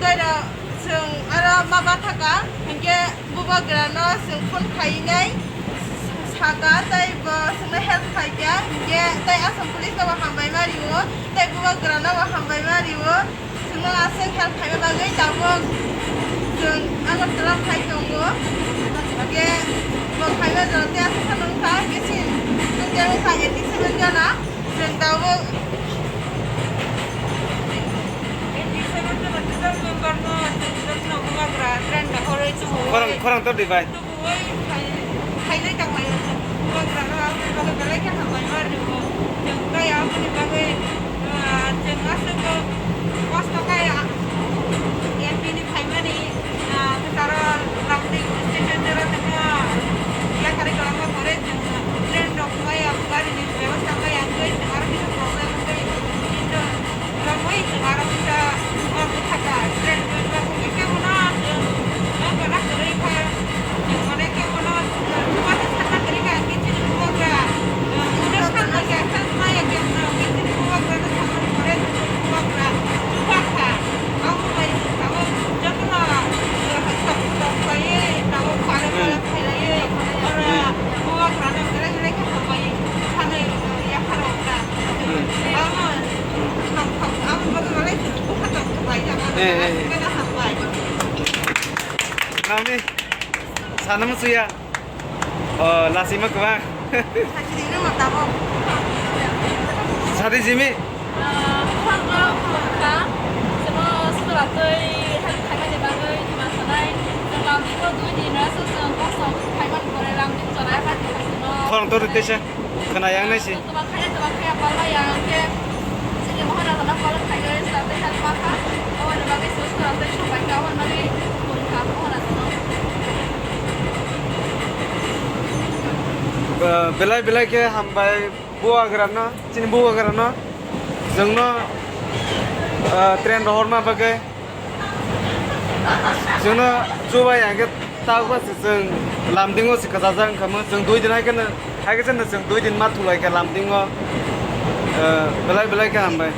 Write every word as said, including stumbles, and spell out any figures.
Tei rok chwng aro ma bathaka, hinkhe bubagrano chwng phone khainai saka, tei bo chwngno help khaikha, hinkhe tei Assam Police no bo hambai ma rio, tei bubagrano bo hambai ma rio. Chwngno aswk help khaima bagwi tabuk chwng Agartala phai tongo. Hinkhe bo khaima jora tei aswk phano wngkha, hinkhe chini tungde wngkha eighty seven jona. Chwng tabuk eighty seven jona total member no chwng jotono bubagra train rohorwi chubui. Khorang, khorang tor di bai. Oi, khai-, khailai tanglaio chwng. Bubagrano aboni bagwi belai khe hambai ma rio. Chwng tei aboni bagwi, ah, chwng aswk kosto khai, ah, M P ni phaimani, ah, kwcharo Lamding station jora chwngno yakarwi kwlangma pore chwng train rok wngmaya, gari ni bebosta wngmaya, wngwi chwng aro kisa problem wngwi. Kintu Lamwi chwng aro kisa, o, bwkha ta, train, train ba khe kebono chwng, o, gana kwrwi kha. Chwng mane kebono, o, chubachu sakna kwrwi kha, hwnkhe chini bubagra, o, uno sakno khe, sakno ya kebono, hwnkhe chini bubagrano sakmani pore chini bubagra chuba kha. Abo bai chwng tabuk jotono, o, tok tok khlaiwi, tabuk pare pare khailaiwi, oro bubagrano belai belai khe hambai sanwi, o, yapharo wngkha. Abo Nangni sana musuya. Oh, lasima kwbang. Sadi Jimmy. Khorang tor tesa. Khna yang nai si. Tobang khaina tobang khe apal bai ang khe chini Maharajano follow khaigwi state help ma kha. Aboni bagwi se usto rok tei sabai kha, aboni bagwi tong kha Maharajano. Ba, belai belai khe hambai bubagrano, chini bubagrano. Chwngno, ah, train rohorna bagwi. Chwngno chubai hwnkhe takba se chwng Lamdingo se kwchajak wngkha mo. Chwng dui din hai kheno, hai khe chwngno chwng dui din ma thulaikha Lamdingo. Eh, belai belai khe hambai.